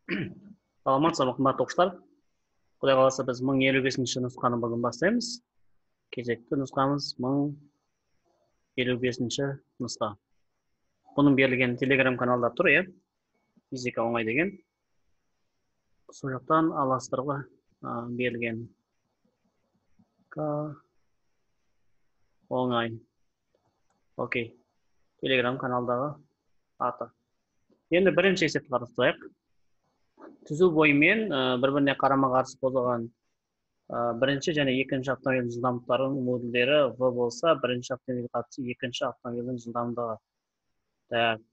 Саламатсыздар ма, қымбатты оқушылар? Құдай қаласа, біз 1055-ші нұсқаны бүгін бастаймыз. Кезекті нұсқамыз 1055-ші нұсқа. Бұның берілген телеграм каналда тұр, иә? Физика оңай деген. Сол жақтан аласыздар ғой, берілген. К оңай. Окей. Телеграм каналдағы аты. Енді бірінші есепті қарастырайық. Түзу бойымен бір-біріне қарама-қарсы қозғалған бірінші және екінші автомобильдің жылдамдықтарының модульдері В болса, бірінші автомобильге қатысты екінші автомобильдің жылдамдығы. Так.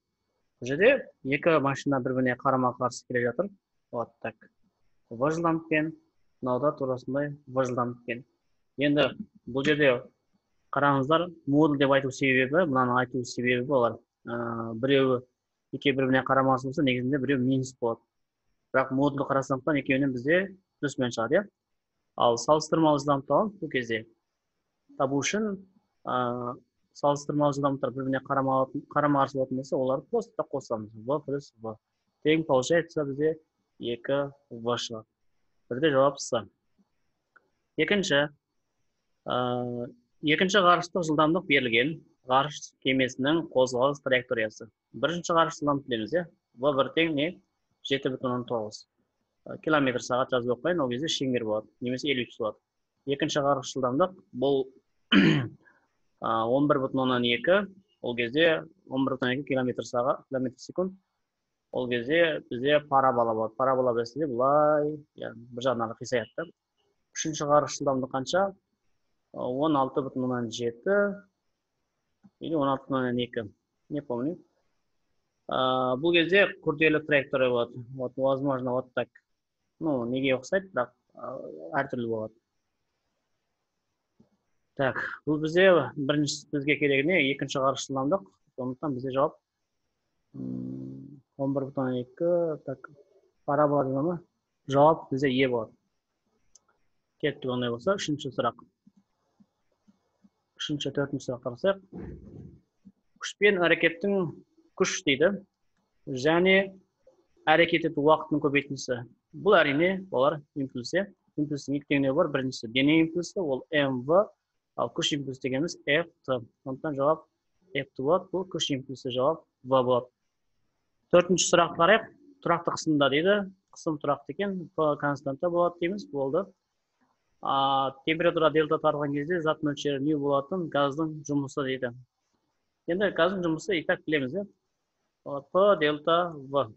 Бұл жерде екі машина бір-біріне қарама-қарсы келе жатыр. Вот так. В жылдамдықпен, мынау да тура осындай В жылдамдықпен. Енді бұл жерде қараңыздар, модуль деп айту себебі, мынаны айту себебі олар, біреуі екеуі бір-біріне қарама-қарсы болса, негізінде біреу минус болады. Бірақ модульді қарасаңыздар, екеуінен бізде плюсмен шығады, иә? Ал салыстырмалы жылдамдықты аламыз бұл кезде. Табу үшін, салыстырмалы жылдамдықтар бір-біріне қарама-қарсы болатын болса, оларды просто қосамыз. В плюс В. Тең получается бізде 2 В шығады. Бірде жауап С. Екінші ғарыштық жылдамдық берілген ғарыш кемесінің қозғалыс траекториясы. Бірінші ғарыш жылдамдық білеміз, иә? В бір тең не? Жеті бүтін оннан тоғыз. Километр сағат жазып қояйын, ол кезде шеңбер болады, немесе эллипс болады. Екінші ғарыш жылдамдық бұл он бір бүтін оннан екі, ол кезде он бір бүтін оннан екі километр сағат, километр секунд. Ол кезде бізде парабола болады. Парабола білесіздер, былай, яғни бір жағынан қисаяды да. Үшінші ғарыш жылдамдық қанша? Он алты бүтін оннан жеті или он алты бүтін оннан екі, не помню. Бұл кезде күрделі траектория болады. Вот, возможно, вот так. Ну, неге ұқсайды, бірақ, әртүрлі болады. Так, бұл бізде бірінші бізге керегі не? Екінші ғарыш жылдамдық. Сондықтан бізде жауап, он бір бүтін оннан екі, так, парабола дейді ма? Жауап бізде Е болады. Кеттік ондай болса, үшінші сұрақ. Үшінші, төртінші сұрақ қарасақ. Күш пен әрекеттің күш дейді. Және әрекет ету уақытының көбейтіндісі. Бұл әрине олар импульс, иә? Импульстің екі теңдеуі бар. Біріншісі дене импульсі, ол МВ, ал күш импульсі дегеніміз ФТ. Сондықтан жауап ФТ болады. Бұл күш импульсі жауап В болады. Төртінші сұрақты қарайық. Тұрақты қысымда дейді. Қысым тұрақты екен. П константа болады дейміз. Болды. Температура дельта таралған кезде зат мөлшері ню болатын газдың жұмысы дейді. Енді газдың жұмысы и так білеміз, иә? П дельта В.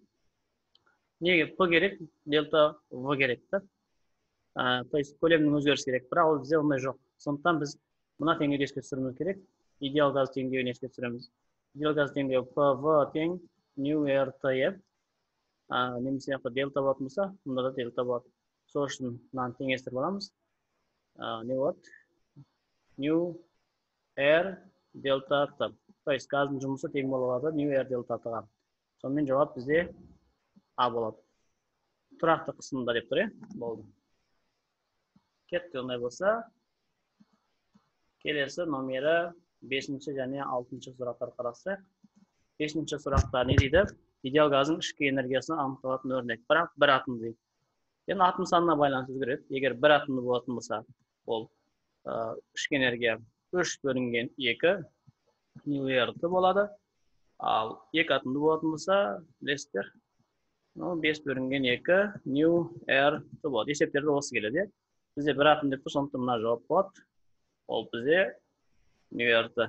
Неге П керек, дельта В керек, да? То есть көлемнің өзгерісі керек, бірақ ол бізде ондай жоқ. Сондықтан біз мына теңдеуді еске түсіруіміз керек. Идеал газ теңдеуін еске түсіреміз. Идеал газ теңдеуі П В тең ню Р Т, иә? Немесе мына жақта дельта болатын болса, мұнда да дельта болады. Сол үшін мынаны теңестіріп аламыз. Не болады? Ню Р дельта Т. То есть газдың жұмысы тең бола алады ню Р дельта Т-ға. Сонымен жауап бізде А болады. Тұрақты қысымда деп тұр, иә? Болды. Кетті ондай болса. Келесі номері 5-ші және 6-шы сұрақтар қарастырайық. 5-ші сұрақта не дейді? Идеал газдың ішкі энергиясына анықталатын өрнек. Бірақ бір атом дейді. Енді атом санына байланысты өзгереді. Егер бір атомды болатын болса, ол, ішкі энергия үш бөлінген екі ню Р Т болады. Ал екі атомды болатын болса, білесіздер, бес бөлінген екі ню Р Т болады. Есептерде осы келеді, иә? Бізде бір атом деп тұр, сондықтан мына жауап болады. Ол бізде ню Р Т.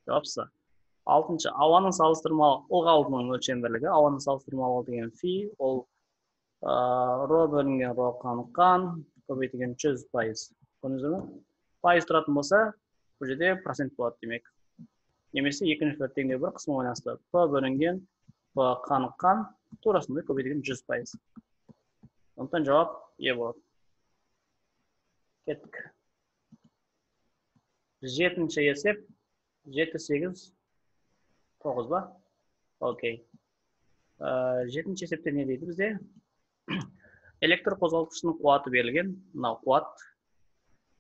Жауап С. Алтыншы, ауаның салыстырмалы ылғалдының өлшем бірлігі. Ауаның салыстырмалы деген фи, ол, ро бөлінген ро қаныққан, көбейтілген жүз пайыз. Көрдіңіздер ме? Пайыз тұратын болса, бұл жерде процент болады демек. Немесе екінші бір теңдеу бір қысымға байланысты. П бөлінген П қаныққан, тура сондай көбейтілген жүз пайыз. Сондықтан жауап Е болады. Кеттік. Жетінші есеп, жеті, сегіз, тоғыз ба? Окей. Жетінші есепте не дейді бізде? Электр қозғалтқышының қуаты берілген. Мынау қуат.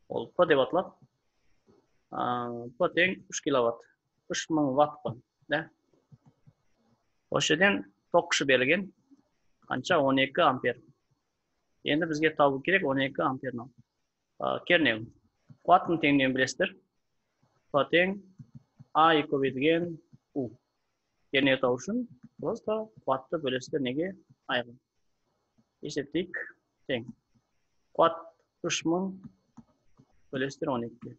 Ол П деп аталады. П тең үш киловатт. Үш мың ватт қой, да? Осы жерден ток күші берілген. Қанша? 12 ампер. Енді бізге табу керек 12 амперді. Кернеу. Қуаттың теңдеуін білесіздер. П тең А көбейтілген У. Кернеу табу үшін просто қуатты бөлесіздер неге? А-ға. Есептейік. Тең. Қуат 3000 бөлесіздер 12-ге.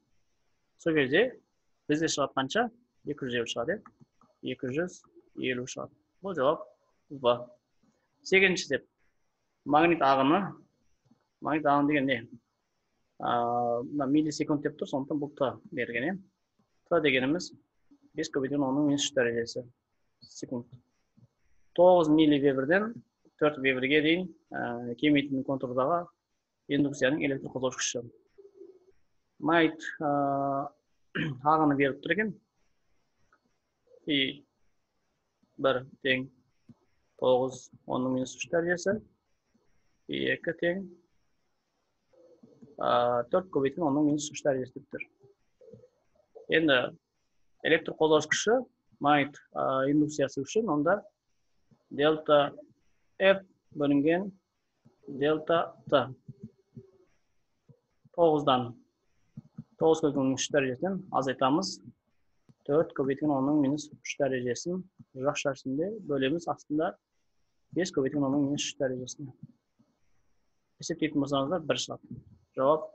Сол кезде бізде шығады қанша? 250 шығады. 250 шығады. Бұл жауап В. 8-ші есеп. Магнит ағыны. Магнит ағыны деген не? Мына миллисекунд деп тұр, сондықтан бұл Т берілген. Т дегеніміз 5 көбейтілген 10-ның минус 3 дәрежесі секунд. 9 милливеберден 4 веберге дейін кемитін контурдағы индукцияның электр қозғауыш күші. Магнит ағыны беріп тұр екен. И 1 тең 9 10-ның минус 3 дәрежесі. И 2 тең 4 көбейтілген 10-ның минус 3 дәрежесі деп тұр. Енді электр қозғауыш күші магнит индукциясы үшін онда дельта F бөлінген дельта Т. 9-дан 9 көбейтілген 3 дәрежесінен азайтамыз. 4 көбейтілген 10-ның минус 3 дәрежесін жақша ішінде бөлеміз, астында 5 көбейтілген 10-ның минус 3 дәрежесіне. Есептейтін болсаңыздар 1 шығады. Жауап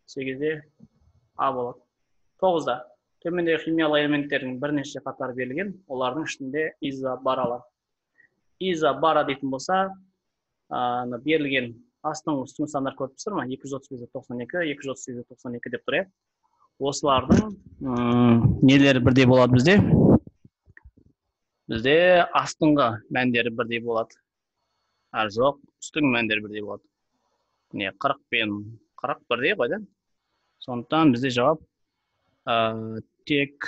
8-де А болады. 9-да төмендегі химиялық элементтердің бірнеше қатары берілген, олардың ішінде изобаралар. Изобара дейтін болса, берілген астыңғы үстіңгі сандар көріп тұрсыздар ма? 238-92, 238-92 деп тұр, иә. Осылардың нелері бірдей болады бізде? Бізде астыңғы мәндері бірдей болады. Жоқ, үстіңгі мәндері бірдей болады. Не, 40 пен 40 бірдей ғой, да? Сондықтан бізде жауап тек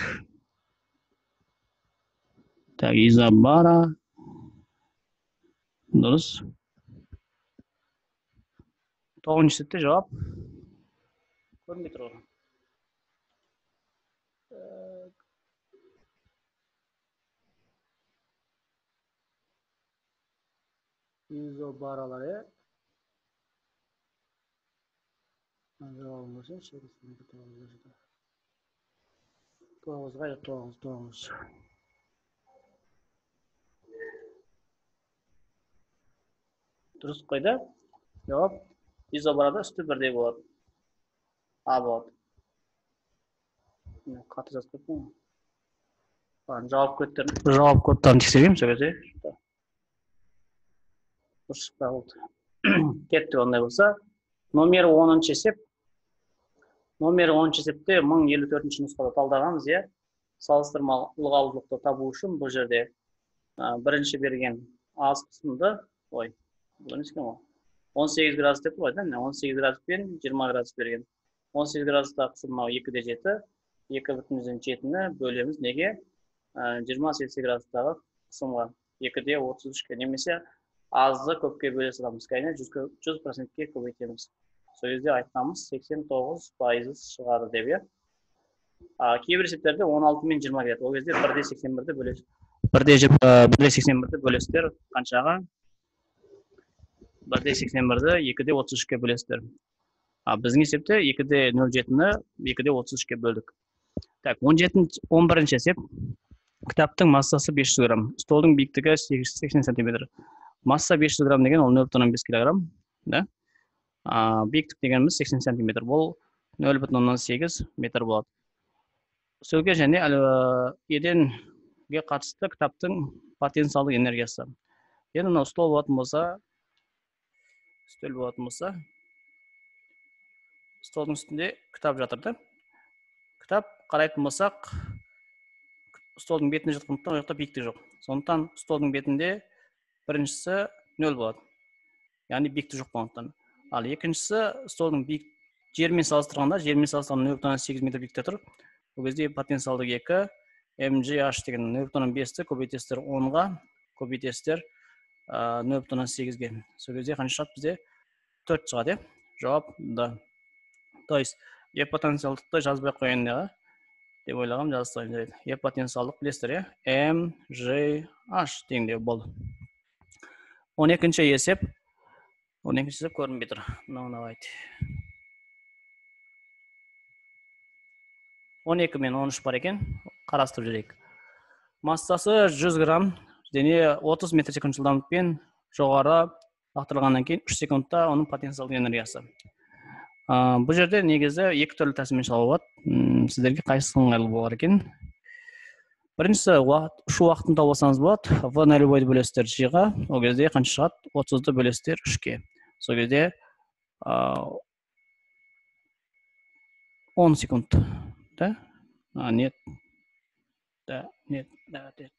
так изобара дұрыс. 9-шы сетте жауап көрінбей тұр ғой. Изобаралар, иә. Жауабын көрсеңізші, 9 қайда? 9, 9. Дұрыс қойды. Жауап изобарада үсті бірдей болады. А болады. Қатты жазып кеттім ғой. Жауап кодтарын тексеремін сол кезде. Дұрыс шықпай қалды. Кеттік ондай болса. Номер 10-шы есеп. Номер 10-шы есепте 1054-ші нұсқада талдағанбыз, иә. Салыстырмалы ылғалдылықты табу үшін бұл жерде бірінші берген аз қысымды, ой, бұл емес екен ғой. 18 градус деп қойды, 18 градус пен 20 градус берген. 18 градуста қысым мынау 2,7, 2,7-ні бөлеміз неге? 20 Цельсий градустағы қысымға 2,33-ке немесе азды көпке бөле саламыз, кәне 100%-ке көбейтеміз. Сол кезде айтқанымыз 89% шығады деп, иә. Кейбір есептерде 16 мен 20 береді. Ол кезде 1,81-ді бөлесіз. 1,81-ді бөлесіздер қаншаға? 1,81-ді 2,33-ке бөлесіздер. Біздің есепте 2,07-ні 2,33-ке бөлдік. Так, 11-ші есеп. Кітаптың массасы 500 грамм. Столдың биіктігі 80 сантиметр. Масса 500 грамм деген ол 0,5 килограмм, да? Биіктік дегеніміз 80 сантиметр. Бұл 0,8 метр болады. Үстелге және еденге қатысты кітаптың потенциалдық энергиясы. Енді мынау стол болатын болса, үстел болатын болса, столдың үстінде кітап жатыр, да? Кітап қарайтын болсақ, столдың бетінде жатқандықтан ол жақта биіктік жоқ. Сондықтан столдың бетінде біріншісі 0 болады. Яғни биіктік жоқ болғандықтан. Ал екіншісі столдың биік жермен салыстырғанда, 0,8 метр биікте тұр. Ол кезде потенциалдық 2 mgh деген 0,5-ті көбейтесіздер 10-ға, көбейтесіздер 0,8-ге. Сол кезде қанша шығады бізде? 4 шығады, иә? Жауап Д. То есть Е потенциалдықты жазбай қояйын деп ойлағам, жазып тастайын жарайды. Е потенциалдық білесіздер, иә? mgh теңдеу болды. 12-ші есеп. 12-ші есеп көрінбей тұр. Ну, давайте. 12 мен 13 бар екен. Қарастырып жіберейік. Массасы 100 грамм, дене 30 метр секунд жылдамдықпен жоғары лақтырылғаннан кейін 3 секундта оның потенциалды энергиясы. Бұл жерде негізі екі түрлі тәсілмен шығуға болады. Сіздерге қайсысы ыңғайлы болар екен? Біріншісі, ұшу уақытын тауып алсаңыз болады. В нолевойды бөлесіздер G-ға, ол кезде қанша шығады? 30-ды бөлесіздер 3-ке. Сол кезде 10 секунд. Да? А, нет. Да, нет, да, нет.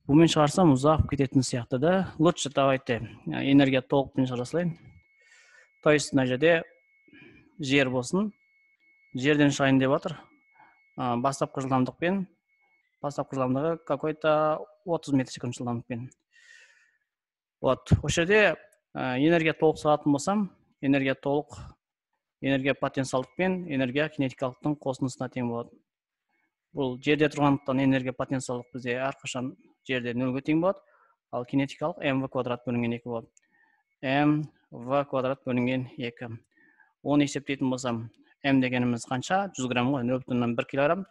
Бұмен шығарсам ұзақ кететін сияқты да. Лучше давайте энергия толықпен шығара салайын. То есть мына жерде жер болсын. Жерден шығайын деп жатыр. Бастапқы жылдамдықпен, бастапқы жылдамдығы какой-то 30 метр секунд жылдамдықпен. Вот, осы жерде энергия толық салатын болсам, энергия толық, энергия потенциалдықпен энергия кинетикалықтың қосындысына тең болады. Бұл жерде тұрғандықтан энергия потенциалдық бізде әрқашан жерде нөлге тең болады, ал кинетикалық mv квадрат бөлінген 2 болады. Mv квадрат бөлінген 2. Оны есептейтін болсам, m дегеніміз қанша? 100 грамм ғой, 0,1 килограмм.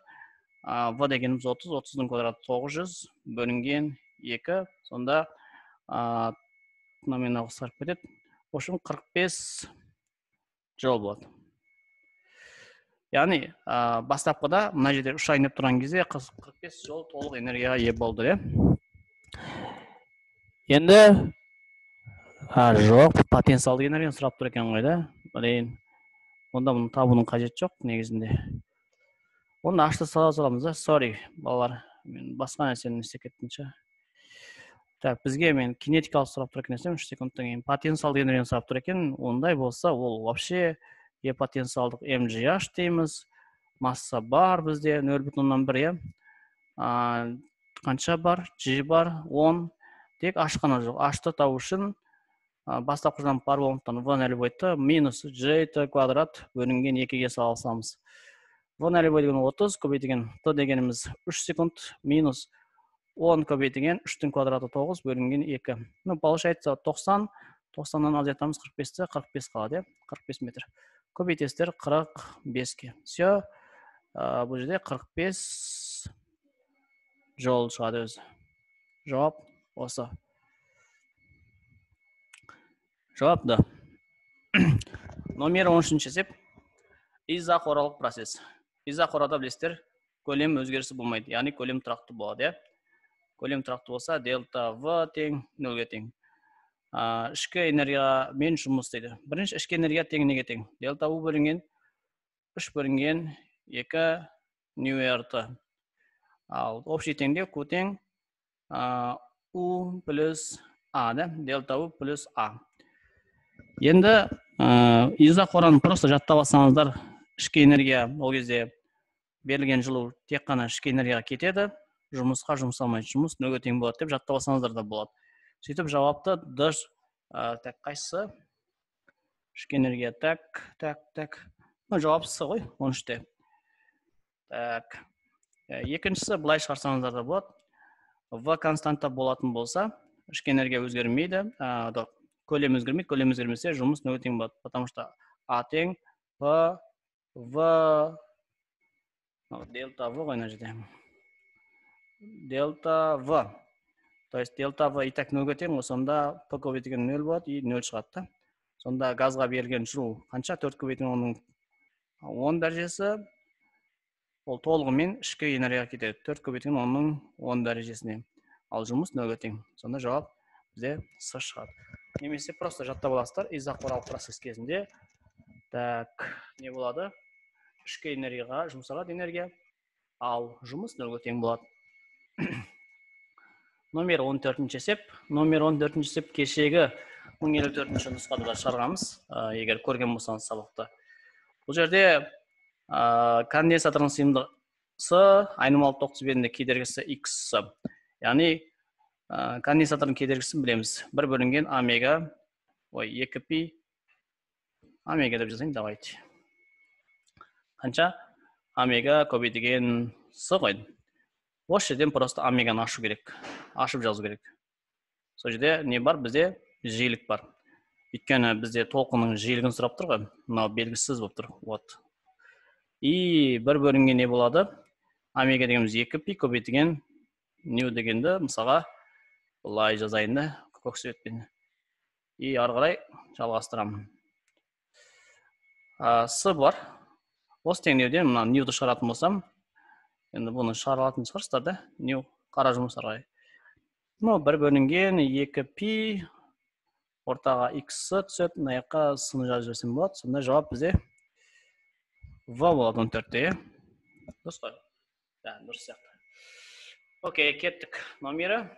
В дегеніміз 30, 30-ның квадраты 900 бөлінген 2. Сонда мынамен қысқарып кетеді. В общем, 45 жол болады. Яғни, бастапқыда мына жерде үш айнып тұрған кезде 45 жол толық энергияға ие болды, иә? Енді, жоқ, потенциалды энергияны сұрап тұр екен ғой, да? Блин, онда бұны табудың қажеті жоқ негізінде. Оны ашты сала саламыз, да? Sorry, балалар, мен басқа нәрсені істеп кеттім ше. Так, бізге мен кинетикалық сұрап тұр екен десем, 3 секундтан кейін потенциалды энергияны сұрап тұр екен. Ондай болса, ол вообще Е потенциалдық МГH дейміз. Масса бар бізде 0,1, иә? Қанша бар? G бар, 10. Тек H қана жоқ. H-ты табу үшін бастапқы жылдамдық бар болғандықтан В нолевой Т минус G Т квадрат бөлінген 2-ге сала саламыз. В нолевой деген 30 көбейтілген Т дегеніміз 3 секунд минус 10 көбейтілген 3-тің квадраты 9 бөлінген 2. Ну, получается 90, 90-нан азайтамыз 45-ті, 45 қалады, иә? 45 метр. Көбейтесіздер 45-ке. Все, бұл жерде 45 жол шығады өзі. Жауап осы. Жауап да. Номер 13-ші есеп. Изохоралық процесс. Изохорада білесіздер, көлем өзгерісі болмайды. Яғни көлем тұрақты болады, иә? Көлем тұрақты болса, дельта В тең нөлге тең. Ішкі энергиямен жұмыс істейді. Бірінші ішкі энергия тең неге тең? Дельта У бөлінген 3 бөлінген 2 ню эр Т. Ал общий теңдеу Q тең У плюс А, да? Дельта У плюс А. Енді изохораны просто жаттап алсаңыздар, ішкі энергия ол кезде берілген жылу тек қана ішкі энергияға кетеді, жұмысқа жұмсалмайды, жұмыс нөлге тең болады деп жаттап алсаңыздар да болады. Сөйтіп жауапты Д, так, қайсысы? Ішкі энергия, так, так, так. Ну, жауап С ғой, 13-те. Так. Екіншісі былай шығарсаңыздар да болады. В константа болатын болса, ішкі энергия өзгермейді, көлем өзгермейді, көлем өзгермесе жұмыс нөлге тең болады, потому что А тең П, В, дельта В ғой мына жерде. Дельта В. То есть дельта В и так нөлге тең, сонда П көбейтілген нөл болады и нөл шығады да. Сонда газға берілген жылу қанша? 4 көбейтілген оның 10 дәрежесі, ол толығымен ішкі энергияға кетеді. 4 көбейтілген оның 10 дәрежесіне. Ал жұмыс нөлге тең. Сонда жауап бізде С шығады. Немесе просто жаттап аласыздар, изохоралық процесс кезінде. Так, не болады? Ішкі энергияға жұмсалады энергия, ал жұмыс нөлге тең болады. Номер 14-ші есеп. Номер 14-ші есеп кешегі 1054-ші нұсқада да шығарғанбыз, егер көрген болсаңыз сабақты. Бұл жерде конденсатордың сыйымдысы айнымалы тоқ тізбегінде кедергісі X. Яғни конденсатордың кедергісін білеміз. 1 бөлінген омега, ой, 2 пи омега деп жазайын, давайте. Қанша? Омега көбейтілген С қойдым. Осы жерден просто омеганы ашу керек. Ашып жазу керек. Сол жерде не бар? Бізде жиілік бар. Өйткені бізде толқынның жиілігін сұрап тұр ғой. Мынау белгісіз болып тұр. Вот. И бір бөлінген не болады? Омега дегеніміз 2 пи көбейтілген ню дегенді мысалға былай жазайын да, көк суретпен. И ары қарай жалғастырамын. С бар. Осы теңдеуден мына нюді шығаратын болсам, енді бұны шығара алатын шығарсыздар да, ню қара жұмыс ары қарай. Ну, бір бөлінген 2 пи ортаға x түседі, мына жаққа с-ны жазып жіберсем болады. Сонда жауап бізде в болады 14-те, иә? Дұрыс қой? Да, дұрыс сияқты. Окей, кеттік. Номері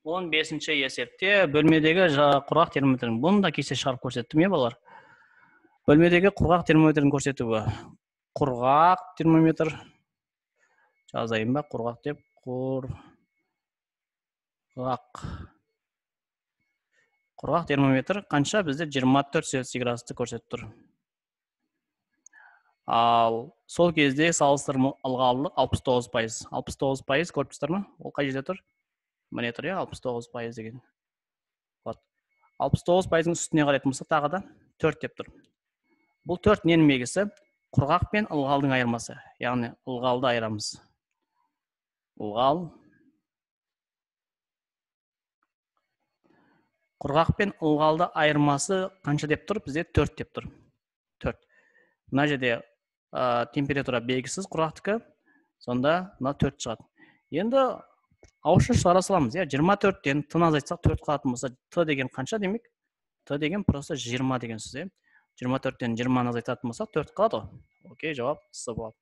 15-ші есепте бөлмедегі құрғақ термометрдің, бұны да кесе шығарып көрсеттім, иә, балалар? Бөлмедегі құрғақ термометрдің көрсетуі. Құрғақ термометр жазайын ба, құрғақ деп, құрғақ. Құрғақ термометр қанша? Бізде 24 Цельсий градусты көрсетіп тұр. Ал сол кезде салыстырма ылғалдылық 69%. 69% көріп тұрсыздар ма? Ол қай жерде тұр? Міне тұр, иә, 69% деген. Вот. 69%-ың үстіне қарайтын болсақ, тағы да 4 деп тұр. Бұл 4 ненің белгісі? Құрғақ пен ылғалдың айырмасы. Яғни ылғалды айырамыз. Ылғал. Құрғақ пен ылғалды айырмасы қанша деп тұр? Бізде 4 деп тұр. 4. Мына жерде температура белгісіз құрғақтікі, сонда мына 4 шығады. Енді ауызша шығара саламыз, иә, 24-тен т-ны азайтсақ 4 қалатын болса, т деген қанша демек? Т деген просто 20 деген сөз, иә. 24-тен 20-ны азайтатын болсақ 4 қалады ғой. Окей, жауап С болады.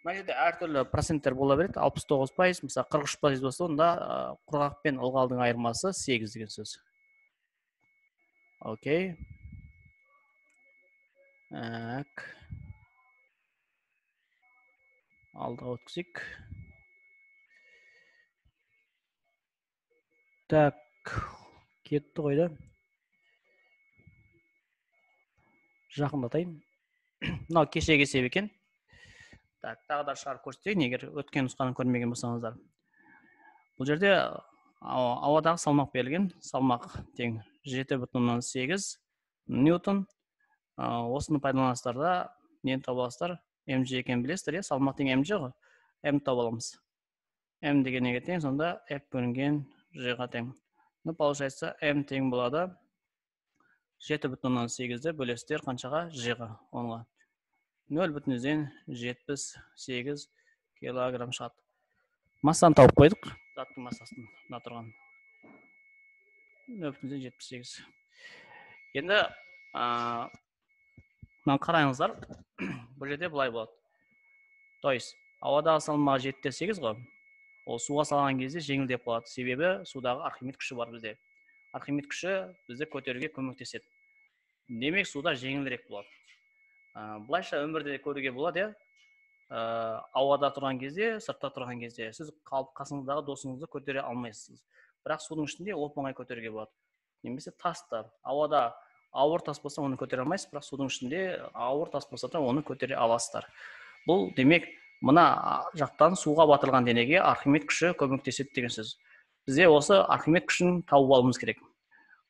Мына жерде әртүрлі проценттер бола береді. 69%, мысалы 43% болса, онда құрғақ пен ылғалдың айырмасы 8 деген сөз. Окей. Так. Алдыға өткізейік. Так, кетті ғой да. Жақындатайын. Мынау кешегі есеп екен. Так, тағы да шығарып көрсетейін, егер өткен нұсқаны көрмеген болсаңыздар. Бұл жерде ауадағы салмақ берілген. Салмақ тең 7,8 ньютон. Осыны пайдаланасыздар да, нені таба аласыздар? Mg екенін білесіздер, иә? Салмақ тең Mg ғой. М таба аламыз. М деген неге тең? Сонда F бөлінген G-ға тең. Ну, получается, М тең болады 7,8-ді бөлесіздер қаншаға? G-ға, 10-ға. 0,78 килограмм шығады. Массаны тауып қойдық. Заттың массасын мына тұрған. 0,78. Енді мынаны қараңыздар. Бұл жерде былай болады. То есть ауадағы салмағы 7,8 ғой. Ол суға салған кезде жеңілдеп қалады. Себебі судағы Архимед күші бар бізде. Архимед күші бізді көтеруге көмектеседі. Демек суда жеңілірек болады. Былайша өмірде көруге болады, иә? Ауада тұрған кезде, сыртта тұрған кезде сіз қалып қасыңыздағы досыңызды көтере алмайсыз. Бірақ судың ішінде оп-оңай көтеруге болады. Немесе таста, ауада ауыр тас болса оны көтере алмайсыз, бірақ судың ішінде ауыр тас болса да оны көтере аласыздар. Бұл демек мына жақтан суға батырылған денеге Архимед күші көмектеседі деген сөз. Бізде осы Архимед күшін тауып алуымыз керек.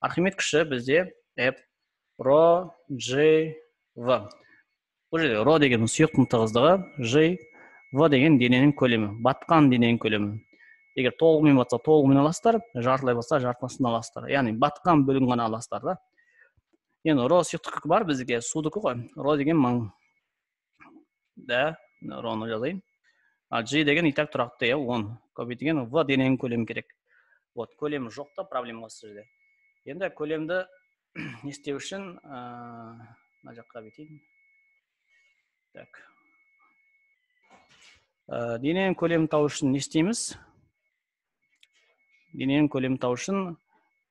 Архимед күші бізде F, ро, G, В. Бұл жерде ро деген сұйықтың тығыздығы, G, В деген дененің көлемі, батқан дененің көлемі. Егер толығымен батса, толығымен аласыздар, жартылай батса, жартысын аласыздар. Яғни батқан бөлігін ғана аласыздар да. Енді ро сұйықтікі бар бізге, судікі ғой. Ро деген 1000. Да, роны жазайын. А G деген и так тұрақты, иә, 10. Көбейтілген В дененің көлемі керек. Вот, көлемі жоқ та проблема осы жерде. Енді көлемді не істеу үшін, мына жаққа бүйтейін. Так. Дененің көлемін табу үшін не істейміз? Дененің көлемін табу үшін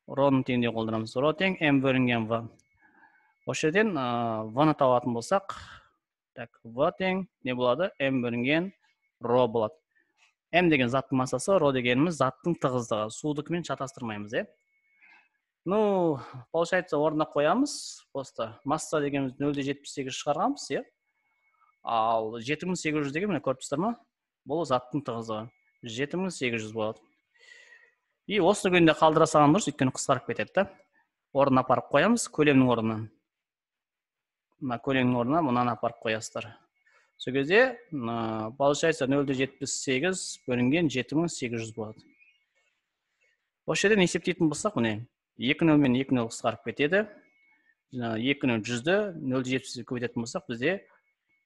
роның теңдеуін қолданамыз. Ро тең М бөлінген В. Осы жерден В-ны табатын болсақ, так, В тең не болады? М бөлінген ро болады. М деген заттың массасы, ро дегеніміз заттың тығыздығы. Судікімен шатастырмаймыз, иә? Ну, получается, орнына қоямыз. Просто масса дегеніміз 0,78 шығарғанбыз, иә? Ал 7800 деген, міне көріп тұрсыздар ма? Бұл заттың тығыздығы. 7800 болады. И осы күйінде қалдыра салған дұрыс, өйткені қысқарып кетеді да. Орнына апарып қоямыз, көлемнің орнына. Мына көлемнің орнына мынаны апарып қоясыздар. Сол кезде, получается, 0,78 бөлінген 7800 болады. Осы жерден есептейтін болсақ, міне, 2 нөл мен 2 нөл қысқарып кетеді. 2 нөл жүзді, 0,78 көбейтетін болсақ, бізде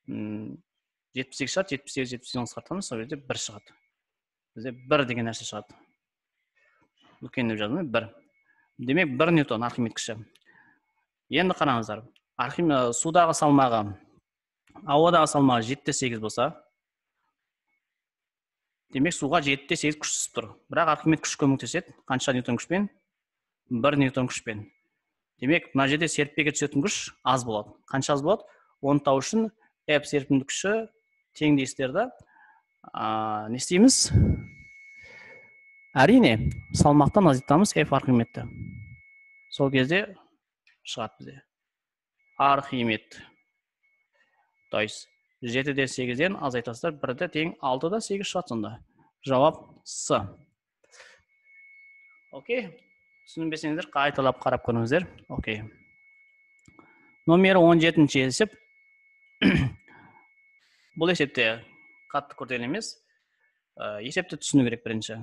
78 шығады, 78, 78 қысқартамыз, сол жерде 1 шығады. Бізде 1 деген нәрсе шығады. Үлкен деп жаздым, 1. Демек, 1 ньютон Архимед күші. Енді қараңыздар, судағы салмағы, ауадағы салмағы 7,8 болса, демек суға 7,8 күш түсіп тұр. Бірақ Архимед күші көмектеседі. Қанша ньютон күшпен? 1 ньютон күшпен. Демек, мына жерде серіппеге түсетін күш аз болады. Қанша аз болады? Оны табу үшін F серпімді күші тең дейсіздер да. Не істейміз? Әрине, салмақтан азайтамыз F Архимедті. Сол кезде шығады бізде. Архимед. То есть 7,8-ден азайтасыздар, 1-ді тең 6,8 шығады сонда. Жауап С. Окей. Түсінбесеңіздер, қайталап қарап көріңіздер. Окей. Номер 17-ші есеп. Бұл есепте қатты күрделі емес. Есепті түсіну керек бірінші.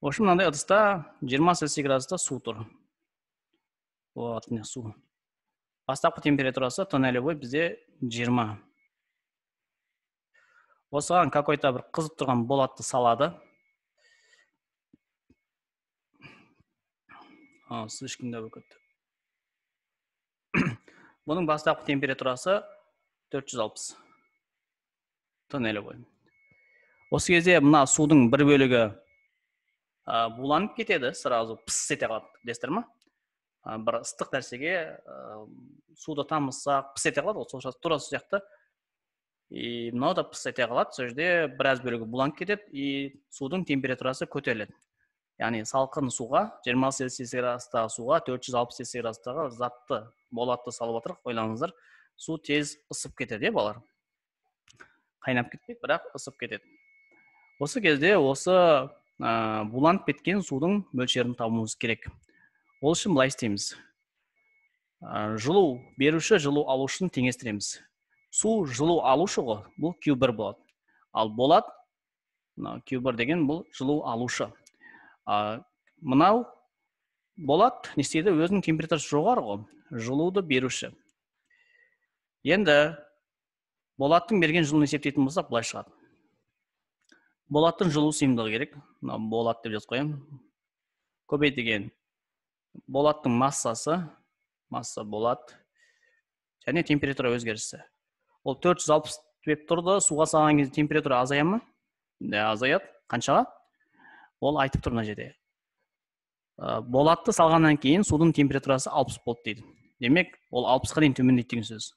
В общем, мынандай ыдыста 20 Цельсий градуста су тұр. Вот, міне су. Бастапқы температурасы Т нолевой бізде 20. Осыған какой-то бір қызып тұрған болатты салады. Слишком да болып кетті. Бұның бастапқы температурасы 460. Т нолевой. Осы кезде мына судың бір бөлігі буланып кетеді, сразу пыс ете қалады, білесіздер ма? Бір ыстық нәрсеге суды тамызсақ, пыс ете қалады, сол тура сол сияқты. И мынау да пыс ете қалады, сол жерде біраз бөлігі буланып кетеді, и судың температурасы көтеріледі. Яғни салқын суға, 20 Цельсий градустағы суға 460 Цельсий градустағы затты, болатты салып отырық, ойлаңыздар, су тез ысып кетеді, балалар. Қайнап кетпейді, бірақ ысып кетеді. Осы кезде осы буланып кеткен судың мөлшерін табуымыз керек. Ол үшін былай істейміз. Жылу беруші, жылу алушыны теңестіреміз. Су жылу алушы ғой, бұл Q1 болады. Ал болат, мынау Q1 деген бұл жылу алушы. Мынау болат не істейді? Өзінің температурасы жоғары ғой, жылуды беруші. Енді болаттың берген жылуын есептейтін болсақ, былай шығады. Болаттың жылу сыйымдылығы керек. Мынау болат деп жазып қоямын. Көбейтілген болаттың массасы, масса болат және температура өзгерісі. Ол 460 деп тұрды, суға салған кезде температура азая ма? Да, азаяды. Қаншаға? Ол айтып тұр мына жерде. Болатты салғаннан кейін судың температурасы 60 болды дейді. Демек, ол 60-қа дейін төмендейді деген сөз.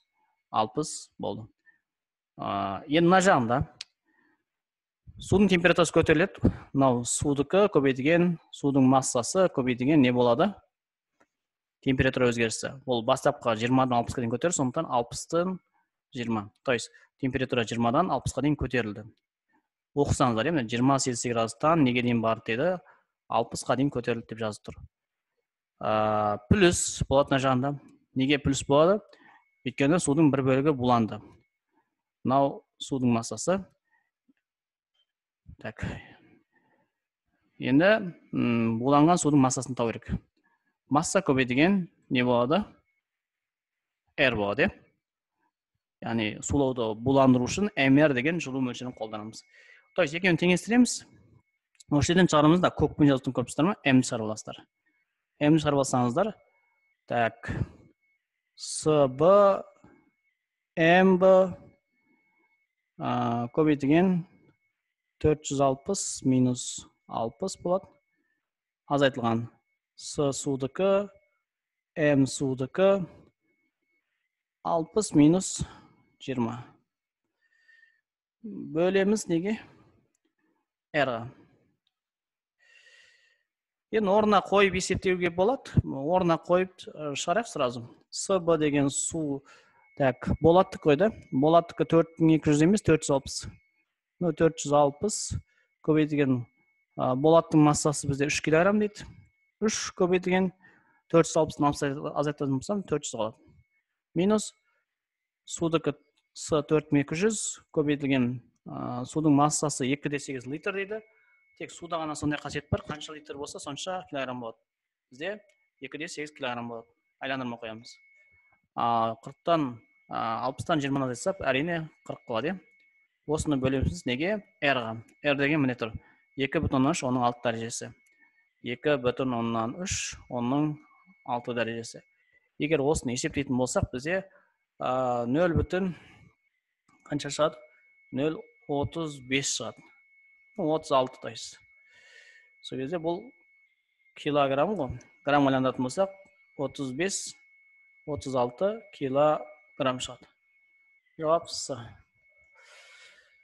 60 болды. Енді мына жағында судың температурасы көтеріледі. Мынау судікі көбейтілген судың массасы көбейтілген не болады? Температура өзгерісі. Ол бастапқы 20-дан 60-қа дейін көтерілді, сондықтан 60-тан 20. То есть температура 20-дан 60-қа дейін көтерілді. Оқысаңыздар, міне 20 Цельсий градустан неге дейін барды деді, 60-қа дейін көтерілді деп жазып тұр. Плюс болады мына жағында. Неге плюс болады? Өйткені судың бір бөлігі буланды. Мынау судың массасы. Так. Енді буланған судың массасын табу керек. Масса көбейтілген не болады? R болады, иә? Яғни сулауды буландыру үшін МР деген жылу мөлшерін қолданамыз. То есть екеуін теңестіреміз. Осы жерден шығарамыз да, көкпен жазып көріп тұрсыздар ма? М шығарып аласыздар. М шығарып алсаңыздар, так, СБ, МБ көбейтілген 460 минус 60 болады. Азайтылған С судікі, М судікі 60 минус 20. Бөлеміз неге? R-ға. Енді орнына қойып есептеуге болады. Орнына қойып шығарайық сразу. СБ деген су, так, болаттікі ғой да? Болаттікі 4200 емес, 460. 460 көбейтілген Болаттың массасы бізде 3 килограмм дейді. 3 көбейтілген 460-тан 60 азайтатын болсам 400 қалады. Минус судікі С 4200 көбейтілген судың массасы 2,8 литр дейді. Тек суда ғана сондай қасиет бар, қанша литр болса сонша килограмм болады. Бізде 2,8 килограмм болады. Айландырмай қоямыз. 40-тан 60-тан 20-ны азайтсақ, әрине 40 қалады. Осыны бөлеміз неге? R-ға. R деген міне тұр. 2,3 оның 6 дәрежесі. 2,3 оның 6 дәрежесі. Егер осыны есептейтін болсақ, бізде 0 бүтін қанша шығады? 0,35 шығады. 36 то есть. Сол кезде бұл килограмм ғой. Грамм айландыратын болсақ, 35, 36 килограмм шығады. Жауап С.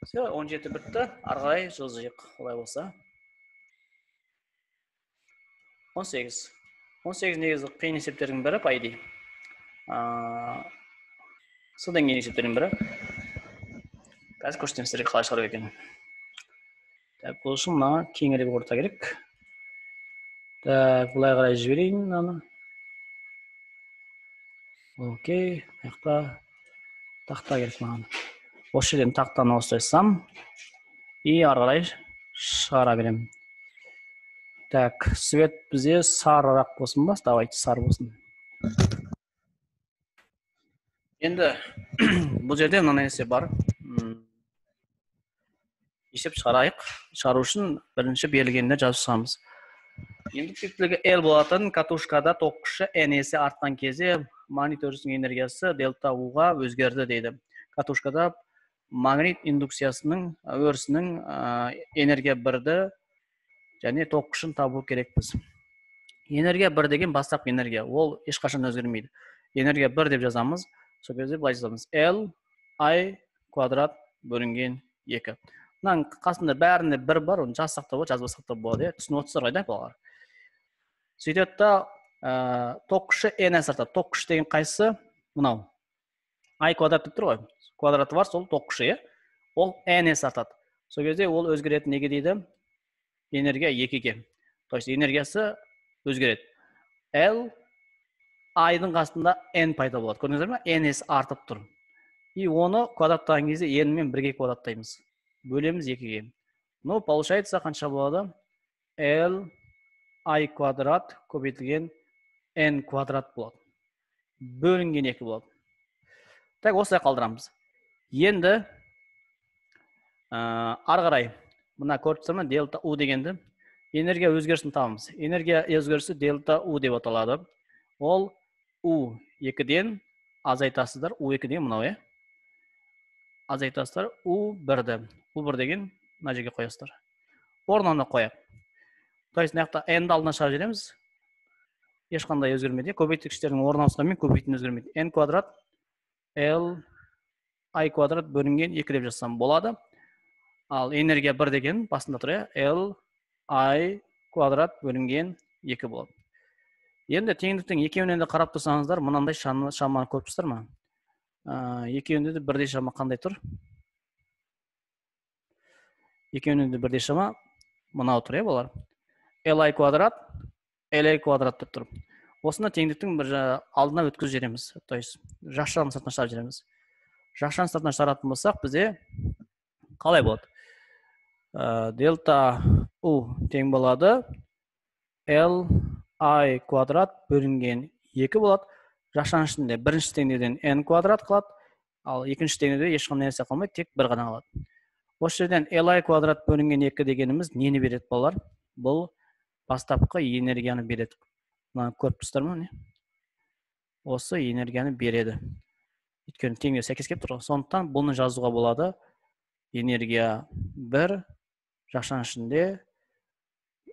Все, 17 бітті. Ары қарай жылжиық, олай болса. 18. 18 негізі қиын есептердің бірі, по идее. С деңгейінің есептердің бірі. Қазір көрсетемін сіздерге қалай шығару екенін. Так, бұл үшін мына кеңірек орта керек. Так, былай қарай жіберейін мынаны. Окей, мына жақта тақта керек маған. Осы жерден тақтаны осылай и ары қарай шығара беремін. Так, свет бізде сарырақ болсын ба? Давайте сары болсын. Енді бұл жерде мынандай нәрсе бар. Есеп шығарайық. Шығару үшін бірінші берілгенді жазып шығамыз. Индуктивтілігі L болатын катушкада ток күші N есе артқан кезде магнит өрісінің энергиясы дельта U-ға өзгерді дейді. Катушкада магнит индукциясының өрісінің энергия 1-ді және ток күшін табу керекпіз. Энергия 1 деген бастапқы энергия, ол ешқашан өзгермейді. Энергия 1 деп жазамыз. Сол кезде былай жазамыз. L I квадрат бөлінген 2. Мынаның қасында бәрінде 1 бар, оны жазсақ та болады, жазбасақ та болады, түсініп отырсыздар ғой, да, балалар? Сөйтеді да, ток күші N есе артады. Ток күші деген қайсысы? Мынау. I квадрат деп тұр ғой. Квадраты бар, сол ток күші, ол N есе артады. Сол кезде ол өзгереді неге дейді? Энергия 2-ге. То есть энергиясы өзгереді. L I-дың қасында N пайда болады. Көрдіңіздер ме? N есе артып тұр. И оны квадраттаған кезде N мен бірге квадраттаймыз. Бөлеміз 2-ге. Ну, получается қанша болады? L I квадрат көбейтілген N квадрат болады. Бөлінген 2 болады. Так, осылай қалдырамыз. Енді ары қарай мына көріп тұрсыздар ма, дельта U дегенді энергия өзгерісін табамыз. Энергия өзгерісі дельта U деп аталады. Ол U 2-ден азайтасыздар, U 2 деген мынау, азайтасыздар U 1-ді. U 1 деген мына жерге қоясыздар. Орнына қояйық. То есть мына жақта N-ді алдына шығарып жібереміз. Ешқандай өзгермейді. Көбейткіштердің орнын ауысқанмен көбейтін өзгермейді. N квадрат L I квадрат бөлінген 2 деп жазсам болады. Ал энергия 1 деген басында тұр, L I квадрат бөлінген 2 болады. Енді теңдіктің екеуінен де қарап тұрсаңыздар, мынандай шаманы көріп тұрсыздар ма? Екеуінде де бірдей шама қандай тұр? Екеуінде де бірдей шама мынау тұр, балалар. L I квадрат, L I квадрат деп тұр. Осыны теңдіктің бір алдына өткізіп жібереміз. То есть жақшаның сыртына шығарып жібереміз. Жақшаның сыртына шығаратын болсақ, бізде қалай болады? Дельта U тең болады L I квадрат бөлінген 2 болады. Жақшаның ішінде бірінші теңдеуден N квадрат қалады, ал екінші теңдеуде ешқандай нәрсе қалмайды, тек бір ғана қалады. Осы жерден L I квадрат бөлінген 2 дегеніміз нені береді, балалар? Бұл бастапқы энергияны береді. Мынаны көріп тұрсыздар ма, не? Осы энергияны береді. Өйткені теңдеу сәйкес келіп тұр ғой. Сондықтан бұны жазуға болады. Энергия 1 жақшаның ішінде